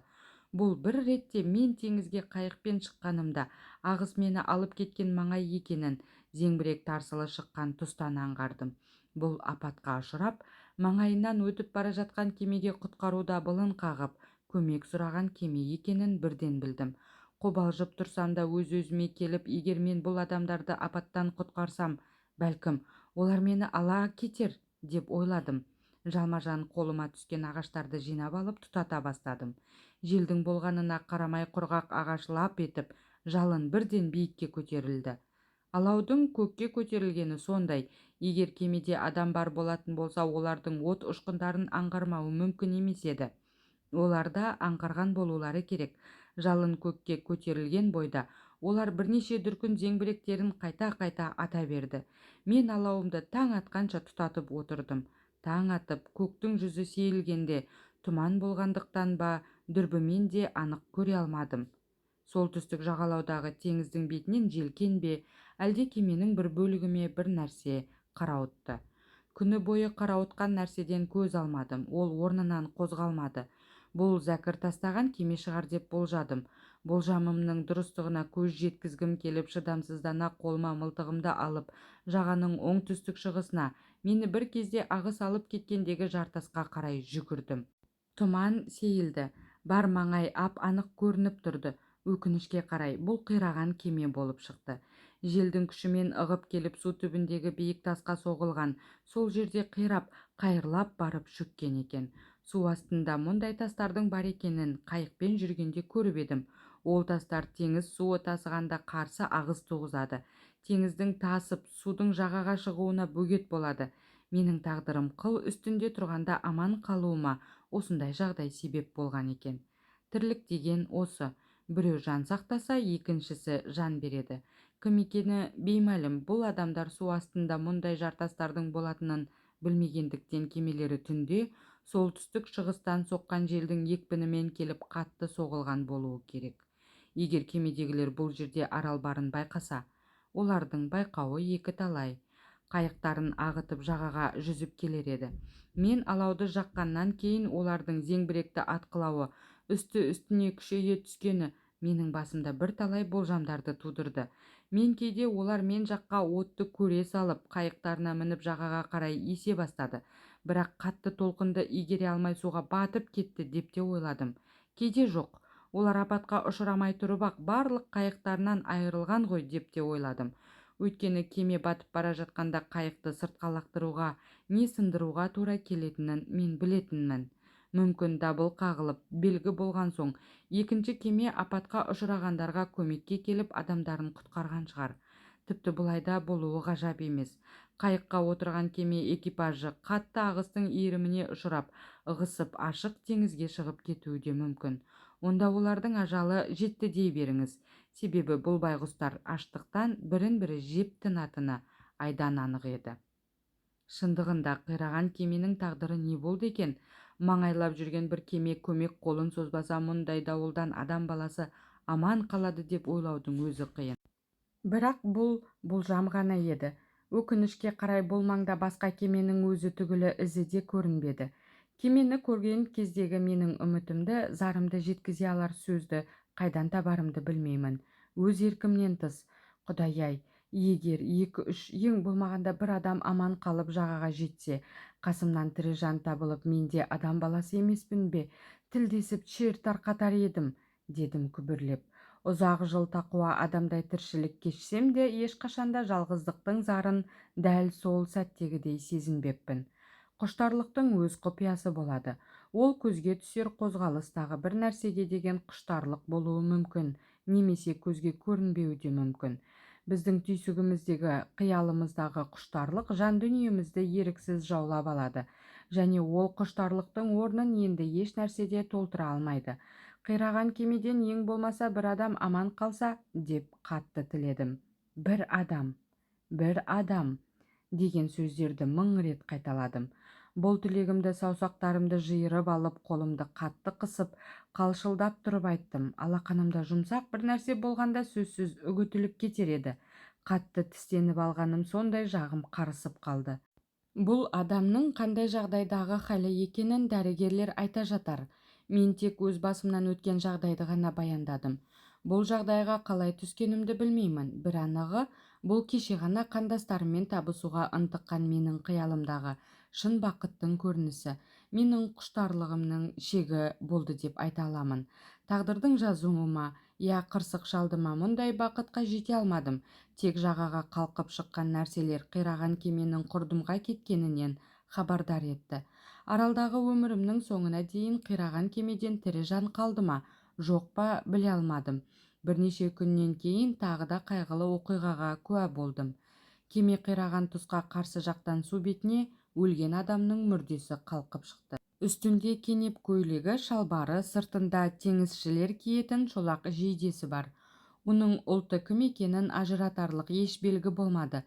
Бұл бір ретте мен теңізге қайықпен шыққанымда ағыс мені алып кеткен маңай екенін зеңбірек тарсылы шыққан тұстан аңғардым. Бұл апатқа ұшырап, маңайынан өтіп бара жатқан кемеге құтқару дабылын қағып, көмек сұраған кеме екенін бірден білдім. Қобалжып тұрсам да өз-өзіме келіп, егер мен бұл адамдарды апаттан құтқарсам, бәлкім, олар мені ала кетер деп ойладым. Жалма-жан қолыма түскен ағаштарды жинап алып тұтата бастадым. Желдің болғанына қарамай құрғақ ағаш лап етіп, жалын бірден биікке көтерілді. Алаудың көкке көтерілгені сондай, егер кемеде адам бар болатын болса, олардың от ұшқындарын аңғармауы мүмкін емес еді. Олар да аңғарған болулары керек. Жалын көкке көтерілген бойда олар бірнеше дүркін зеңбіректерін қайта-қайта ата берді. Мен алауымды таң атқанша тұтатып отырдым. Таң атып, көктің жүзі сейілгенде, тұман болғандықтан ба, дүрбімен де анық көре алмадым. Солтүстік жағалаудағы теңіздің бетінен желкен бе, әлде кеменің бір бөлігі ме, бір нәрсе қарауытты. Күні бойы қарауытқан нәрседен көз алмадым. Ол орнынан қозғалмады. Бұл зәкір тастаған кеме шығар деп болжадым. Болжамымның дұрыстығына көз жеткізгім келіп, шыдамсыздана қолыма мылтығымды алып, жағаның оңтүстік шығысына, мені бір кезде ағыс алып кеткендегі жартасқа қарай жүгірдім. Тұман сейілді. Бар маңай ап-анық көрініп тұрды. Өкінішке қарай, бұл қираған кеме болып шықты. Желдің күшімен ығып келіп су түбіндегі биік тасқа соғылған, сол жерде қирап, қайырлап барып шөккен екен. Су астында мұндай тастардың бар екенін қайықпен жүргенде көріп едім. Ол тастар теңіз суы тасығанда қарсы ағыс туғызады. Теңіздің тасып, судың жағаға шығуына бөгет болады. Менің тағдырым қыл үстінде тұрғанда аман қалуыма осындай жағдай себеп болған екен. Тірлік деген осы. Біреу жан сақтаса, екіншісі жан береді. Кім екені беймәлім, бұл адамдар су астында мұндай жартастардың болатынын білмегендіктен кемелері түнде солтүстік шығыстан соққан желдің екпінімен келіп қатты соғылған болуы керек. Егер кемедегілер бұл жерде арал барын байқаса, олардың байқауы екі талай. Қайықтарын ағытып жағаға жүзіп келер еді. Мен алауды жаққаннан кейін олардың зеңбіректі атқылауы, үсті-үстіне күшейе түскені менің басымда бірталай болжамдарды тудырды. Мен кейде олар мен жаққа отты көре салып, қайықтарына мініп жағаға қарай есе бастады. Бірақ қатты толқынды игере алмай суға батып кетті деп те ойладым. Кейде жоқ, олар апатқа ұшырамай тұрып-ақ барлық қайықтарынан айырылған ғой деп те ойладым. Өйткені кеме батып бара жатқанда қайықты сыртқа лақтыруға, не сындыруға тура келетінін мен білетінмін. Мүмкін дабыл қағылып, белгі болған соң, екінші кеме апатқа ұшырағандарға көмекке келіп адамдарын құтқарған шығар. Тіпті бұлай да болуы ғажап емес. Қайыққа отырған кеме экипажы қатты ағыстың иіріміне ұшырап, ығысып ашық теңізге шығып кетуі де мүмкін. Онда олардың ажалы жетті дей беріңіз. Себебі бұл байғұстар аштықтан бірін-бірі жеп тынатыны айдан анық еді. Шындығында қираған кеменің тағдыры не болды екен? Маңайлап жүрген бір кеме көмек қолын созбаса, мұндай дауылдан адам баласы аман қалады деп ойлаудың өзі қиын. Бірақ бұл болжам ғана еді. Өкінішке қарай бұл маңда басқа кеменің өзі түгілі ізі де көрінбеді. Кемені көрген кездегі менің үмітімді, зарымды жеткізе алар сөзді Қайдан табарымды білмеймін. Өз еркімнен тыс. Құдай-ай, егер екі-үш, ең болмағанда бір адам аман қалып жағаға жетсе, қасымнан тірі жан табылып, мен де адам баласы емеспін бе, тілдесіп шер тарқатар едім, дедім күбірлеп. Ұзақ жыл тақуа адамдай тіршілік кешсем де, ешқашанда жалғыздықтың зарын дәл сол сәттегідей сезінбеппін. Құштарлықтың өз құпиясы болады. Ол көзге түсер қозғалыстағы бір нәрсеге деген құштарлық болуы мүмкін, немесе көзге көрінбеуі де мүмкін. Біздің түйсігіміздегі, қиялымыздағы құштарлық жан дүниемізді еріксіз жаулап алады және ол құштарлықтың орнын енді еш нәрсе де толтыра алмайды. Қираған кемеден ең болмаса бір адам аман қалса, деп қатты тіледім. Бір адам, бір адам деген сөздерді мың рет қайталадым. Бұл тілегімді саусақтарымды жиырып алып, қолымды қатты қысып, қалшылдап тұрып айттым. Алақанымда жұмсақ бір нәрсе болғанда сөзсіз үгітіліп кетер еді. Қатты тістеніп алғаным сондай, жағым қарысып қалды. Бұл адамның қандай жағдайдағы халі екенін дәрігерлер айта жатар. Мен тек өз басымнан өткен жағдайды ғана баяндадым. Бұл жағдайға қалай түскенімді білмеймін. Бір анығы, бұл кеше ғана қандастарыммен табысуға ынтыққан менің қиялымдағы шын бақыттың көрінісі, менің құштарлығымның шегі болды деп айта аламын. Тағдырдың жазуы ма, я қырсық шалды ма, мұндай бақытқа жете алмадым. Тек жағаға қалқып шыққан нәрселер қираған кеменің құрдымға кеткенінен хабардар етті. Аралдағы өмірімнің соңына дейін қираған кемеден тірі жан қалды ма, жоқ па, біле алмадым. Бірнеше күннен кейін тағы да қайғылы оқиғаға куә болдым. Кеме қираған тұсқа қарсы жақтан су бетіне өлген адамның мүрдесі қалқып шықты. Үстінде кенеп көйлегі, шалбары, сыртында теңізшілер киетін шолақ жейдесі бар. Оның ұлты кім екенін ажыратарлық еш белгі болмады.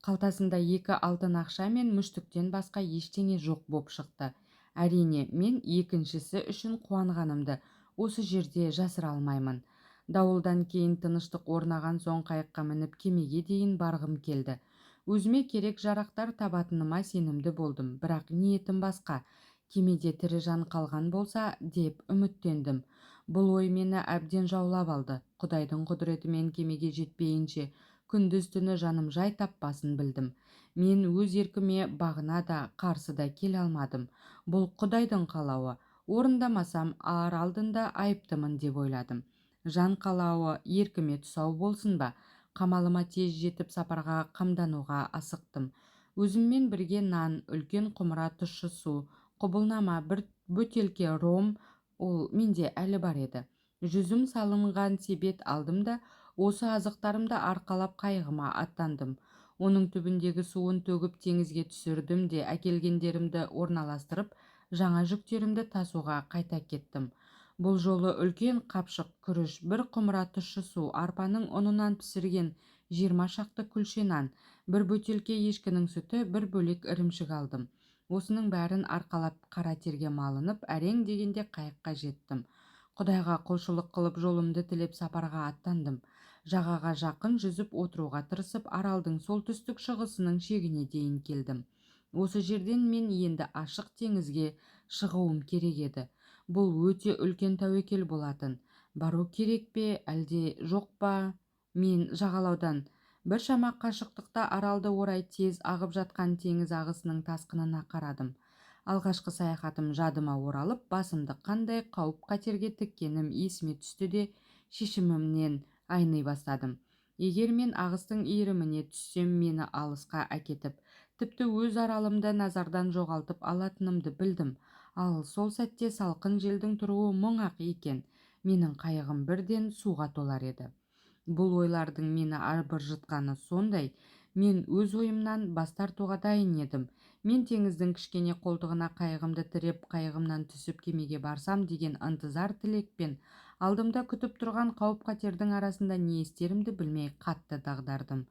Қалтасында екі алтын ақша мен мүштіктен басқа ештеңе жоқ боп шықты. Әрине, мен екіншісі үшін қуанғанымды осы жерде жасыра алмаймын. Дауылдан кейін тыныштық орнаған соң қайыққа мініп кемеге дейін барғым келді. Өзіме керек жарақтар табатыныма сенімді болдым, бірақ ниетім басқа. Кемеде тірі жан қалған болса деп үміттендім. Бұл ой мені әбден жаулап алды. Құдайдың құдіретімен кемеге жетпейінше күндіз-түні жаным жай таппасын білдім. Мен өз еркіме бағына да, қарсы да келе алмадым. Бұл Құдайдың қалауы. Орындамасам ар алдында айыптымын деп ойладым. Жан қалауы еркіме тұсау болсын ба? Қамалыма тез жетіп сапарға қамдануға асықтым. Өзіммен бірге нан, үлкен құмыра тұщы су, құбылнама, бір бөтелке ром, ол менде әлі бар еді. Жүзім салынған себет алдым да, осы азықтарымды арқалап қайығыма аттандым. Оның түбіндегі суын төгіп теңізге түсірдім де, әкелгендерімді орналастырып, жаңа жүктерімді тасуға қайта кеттім. Бұл жолы үлкен қапшық күріш, бір құмыра тұщы су, арпаның ұнынан пісірген 20 шақты күлше нан, бір бөтелке ешкінің сүті, бір бөлек ірімшік алдым. Осының бәрін арқалап қара терге малынып, әрең дегенде қайыққа жеттім. Құдайға құлшылық қылып жолымды тілеп сапарға аттандым. Жағаға жақын жүзіп отыруға тырысып, аралдың солтүстік шығысының шегіне дейін келдім. Осы жерден мен енді ашық теңізге шығуым керек еді. Бұл өте үлкен тәуекел болатын. Бару керек пе, әлде жоқ па? Мен жағалаудан біршама қашықтықта аралды орай тез ағып жатқан теңіз ағысының тасқынына қарадым. Алғашқы саяхатым жадыма оралып, басымды қандай қауіп-қатерге тіккенім есіме түсті де, шешімімнен айный бастадым. Егер мен ағыстың иіріміне түссем, мені алысқа әкетіп, тіпті өз аралымды назардан жоғалтып алатынымды білдім. Ал сол сәтте салқын желдің тұруы мұң-ақ екен, менің қайығым бірден суға толар еді. Бұл ойлардың мені абыржытқаны сондай, мен өз ойымнан бас тартуға дайын едім. Мен теңіздің кішкене қолтығына қайығымды тіреп, қайығымнан түсіп кемеге барсам деген ынтызар тілекпен алдымда күтіп тұрған қауіп-қатердің арасында не істерімді білмей қатты дағдардым.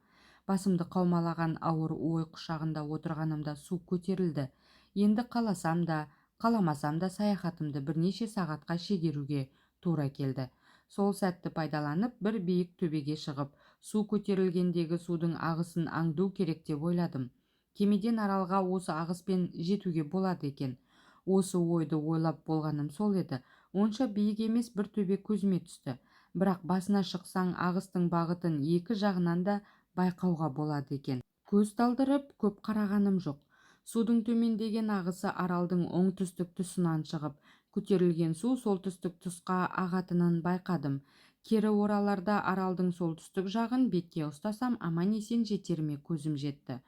Басымды қаумалаған ауыр ой құшағында отырғанымда су көтерілді. Енді қаласам да, қаламасам да саяхатымды бірнеше сағатқа шегеруге тура келді. Сол сәтті пайдаланып, бір биік төбеге шығып, су көтерілгендегі судың ағысын аңду керек деп ойладым. Кемеден аралға осы ағыспен жетуге болады екен. Осы ойды ойлап болғаным сол еді. Онша биік емес бір төбе көзіме түсті. Бірақ басына шықсаң, ағыстың бағытын екі жағынан да байқауға болады екен. Көз талдырып көп қарағаным жоқ. Судың төмендеген ағысы аралдың оңтүстік тұсынан шығып, көтерілген су солтүстік тұсқа ағатынын байқадым. Кері ораларда аралдың солтүстік жағын бетке ұстасам, аман-есен жетеріме көзім жетті.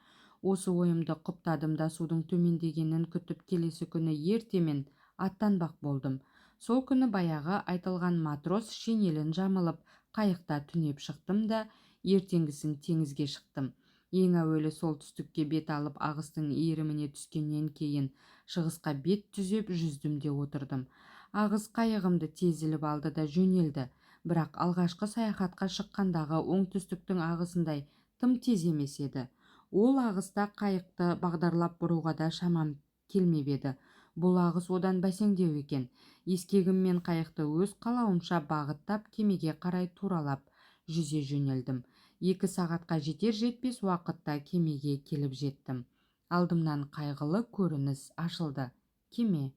Осы ойымды құптадым да судың төмендегенін күтіп келесі күні ертемен аттанбақ болдым. Сол күні баяғы айтылған матрос шинелін жамылып, қайықта түнеп шықтым да, ертеңгісін теңізге шықтым. Ең әуелі солтүстікке бет алып, ағыстың иіріміне түскеннен кейін шығысқа бет түзеп жүздім де отырдым. Ағыс қайығымды тез іліп алды да жөнелді. Бірақ алғашқы саяхатқа шыққандағы оңтүстіктің ағысындай тым тез емес еді. Ол ағыста қайықты бағдарлап бұруға да шамам келмеп еді. Бұл ағыс одан бәсеңдеу екен. Ескегіммен қайықты өз қалауымша бағыттап, кемеге қарай туралап жүзе жөнелдім. 2 сағатқа жетер-жетпес уақытта кемеге келіп жеттім. Алдымнан қайғылы көрініс ашылды. Кеме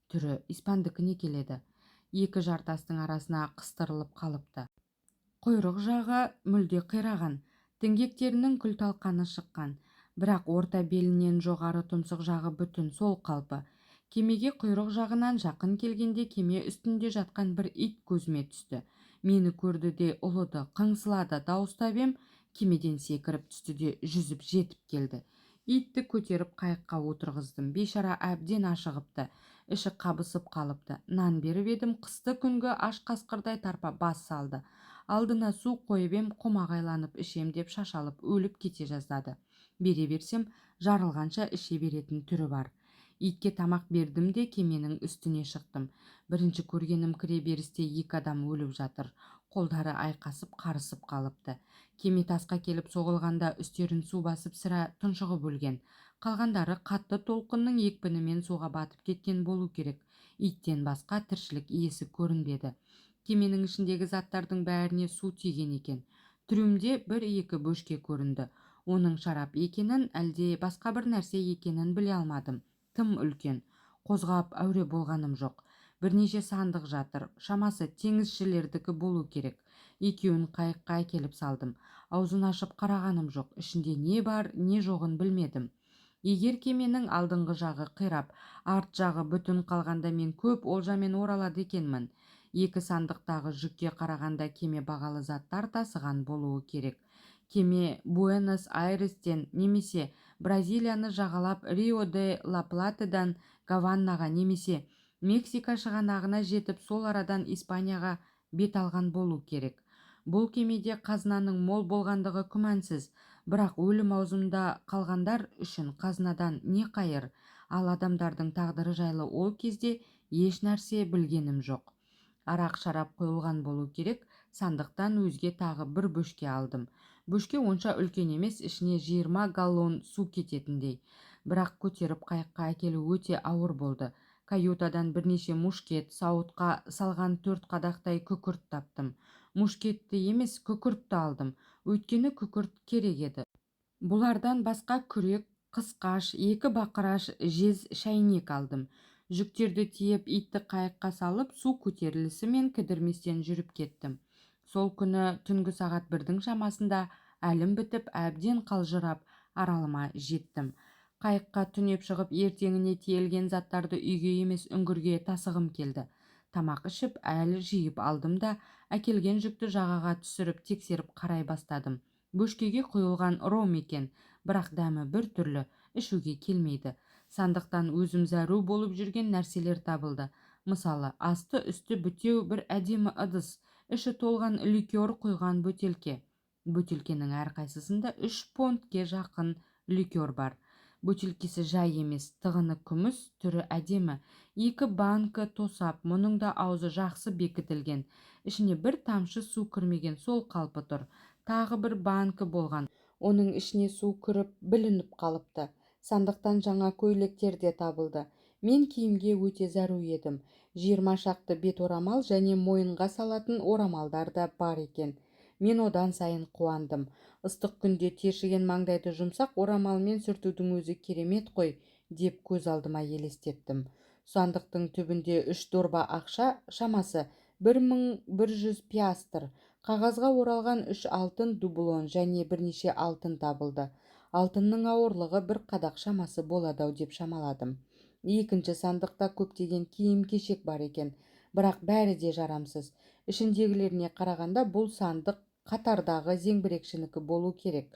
түрі испандікіне келеді. 2 жартастың арасына қыстырылып қалыпты. Құйрық жағы мүлде қираған, діңгектерінің күл-талқаны шыққан, бірақ орта белінен жоғары тұмсық жағы бүтін сол қалпы. Кемеге құйрық жағынан жақын келгенде кеме үстінде жатқан бір ит көзіме түсті. Мені көрді де ұлыды, қыңсылады, дауыстап ем, кемеден секіріп түсті де жүзіп жетіп келді. Итті көтеріп қайыққа отырғыздым. Бейшара әбден ашығыпты, іші қабысып қалыпты. Нан беріп едім, қысты күнгі аш қасқырдай тарпа бас салды. Алдына су қойып ем, қомағайланып ішем деп шашалып өліп кете жаздады. Бере берсем, жарылғанша іше беретін түрі бар. Итке тамақ бердім де кеменің үстіне шықтым. Бірінші көргенім кіре берісте 2 адам өліп жатыр. Қолдары айқасып қарысып қалыпты. Кеме тасқа келіп соғылғанда үстерін су басып сірә тұншығып өлген. Қалғандары қатты толқынның екпінімен суға батып кеткен болу керек. Иттен басқа тіршілік иесі көрінбеді. Кеменің ішіндегі заттардың бәріне су тиген екен. Трюмде 1-2 бөшке көрінді. Оның шарап екенін, әлде басқа бір нәрсе екенін біле алмадым. Тым үлкен. Қозғап әуре болғаным жоқ. Бірнеше сандық жатыр. Шамасы теңізшілердікі болу керек. Екеуін қайыққа әкеліп салдым. Аузын ашып қарағаным жоқ. Ішінде не бар, не жоғын білмедім. Егер кеменің алдыңғы жағы қирап, арт жағы бүтін қалғанда мен көп олжамен оралады екенмін. 2 сандықтағы жүкке қарағанда кеме бағалы заттар тасыған болуы керек. Кеме Буэнос-Айрестен немесе Бразилияны жағалап Рио де ла Платадан Гаванаға немесе Мексика шығанағына жетіп, сол арадан Испанияға бет алған болу керек. Бұл кемеде қазынаның мол болғандығы күмәнсіз, бірақ өлім аузында қалғандар үшін қазынадан не қайыр, ал адамдардың тағдыры жайлы ол кезде еш нәрсе білгенім жоқ. Арақ шарап құйылған болу керек, сандықтан өзге тағы бір бөшке алдым. Бөшке онша үлкен емес, ішіне 20 галлон су кететіндей. Бірақ көтеріп қайыққа әкелу өте ауыр болды. Каютадан бірнеше мушкет, сауытқа салған 4 қадақтай күкірт таптым. Мушкетті емес, күкіртті алдым. Өйткені күкірт керек еді. Бұлардан басқа күрек, қысқаш, 2 бақыраш, жез шәйнек алдым. Жүктерді тиеп, итті қайыққа салып, су көтерілісімен кідірместен жүріп кеттім. Сол күні түнгі сағат 1-дің шамасында әлім бітіп, әбден қалжырап аралыма жеттім. Қайыққа түнеп шығып, ертеңіне тиелген заттарды үйге емес үңгірге тасығым келді. Тамақ ішіп, әлі жиып алдым да, әкелген жүкті жағаға түсіріп, тексеріп қарай бастадым. Бөшкеге құйылған ром екен, бірақ дәмі бір түрлі, ішуге келмейді. Сандықтан өзім зәру болып жүрген нәрселер табылды. Мысалы, асты үсті бітеу бір әдемі ыдыс, іші толған ликер құйған бөтелке. Бөтелкенің әрқайсысында 3 понтке жақын ликер бар. Бөтелкесі жай емес, тығыны күміс, түрі әдемі. 2 банкі тосап, мұның да аузы жақсы бекітілген. Ішіне бір тамшы су кірмеген, сол қалпы тұр. Тағы бір банкі болған. Оның ішіне су кіріп бүлініп қалыпты. Сандықтан жаңа көйлектер де табылды. Мен киімге өте зәру едім. 20 шақты бет орамал және мойынға салатын орамалдар да бар екен. Мен одан сайын қуандым. Ыстық күнде тершіген маңдайды жұмсақ орамалмен сүртудің өзі керемет қой, деп көз алдыма елестеттім. Сандықтың түбінде 3 дорба ақша, шамасы 1100 пиастр, қағазға оралған үш алтын дублон және бірнеше алтын табылды. Алтынның ауырлығы бір қадақ шамасы болады-ау деп шамаладым. Екінші сандықта көптеген киім-кешек бар екен, бірақ бәрі де жарамсыз. Ішіндегілеріне қарағанда, бұл сандық қатардағы зеңбірекшінікі болу керек.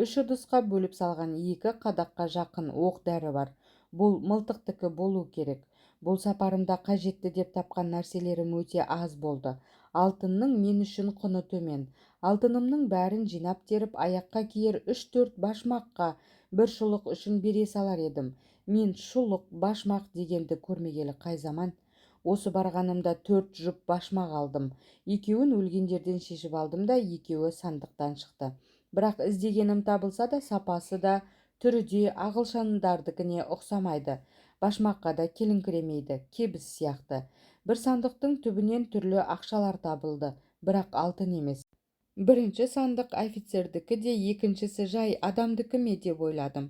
Үш ыдысқа бөліп салған екі қадаққа жақын оқ-дәрі бар. Бұл мылтықтікі болу керек. Бұл сапарымда қажетті деп тапқан нәрселерім өте аз болды. Алтынның мен үшін құны төмен. Алтынымның бәрін жинап-теріп, аяққа киер үш-төрт башмаққа, бір шұлық үшін бере салар едім. Мен шұлық, башмақ дегенді көрмегелі қай заман. Осы барғанымда төрт жұп башмақ алдым. Екеуін өлгендерден шешіп алдым да, екеуі сандықтан шықты. Бірақ іздегенім табылса да, сапасы да, түрі де ағылшындардікіне ұқсамайды. Башмаққа да келіңкіремейді, кебіс сияқты. Бір сандықтың түбінен түрлі ақшалар табылды, бірақ алтын емес. Бірінші сандық офицердікі де, екіншісі жай адамдікі ме деп ойладым.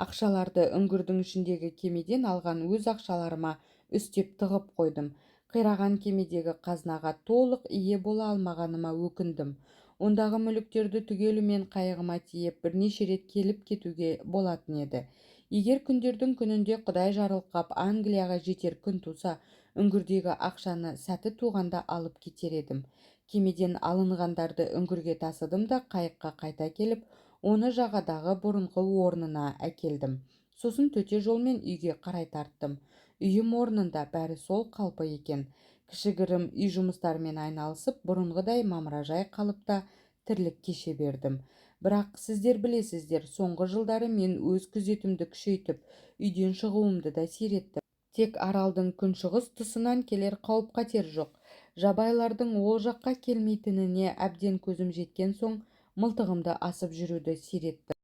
Ақшаларды үңгірдің ішіндегі кемеден алған өз ақшаларыма үстеп тығып қойдым. Қираған кемедегі қазынаға толық ие бола алмағаныма өкіндім. Ондағы мүліктерді түгелімен қайығыма тиеп, бірнеше рет келіп кетуге болатын еді. Егер күндердің күнінде Құдай жарылқап, Англияға жетер күн туса, үңгірдегі ақшаны сәті туғанда алып кетер едім. Кемеден алынғандарды үңгірге тасыдым да, қайыққа қайта келіп, оны жағадағы бұрынғы орнына әкелдім. Сосын төте жолмен үйге қарай тарттым. Үйім орнында, бәрі сол қалпы екен. Кішігірім үй жұмыстарымен айналысып, бұрынғыдай мамыражай қалыпта тірлік кеше бердім. Бірақ сіздер білесіздер, соңғы жылдары мен өз күзетімді күшейтіп, үйден шығуымды да сиреттім. Тек аралдың күншығыс тұсынан келер қауіп-қатер жоқ. Жабайылардың ол жаққа келмейтініне әбден көзім жеткен соң, мылтығымды асып жүруді сиреттім.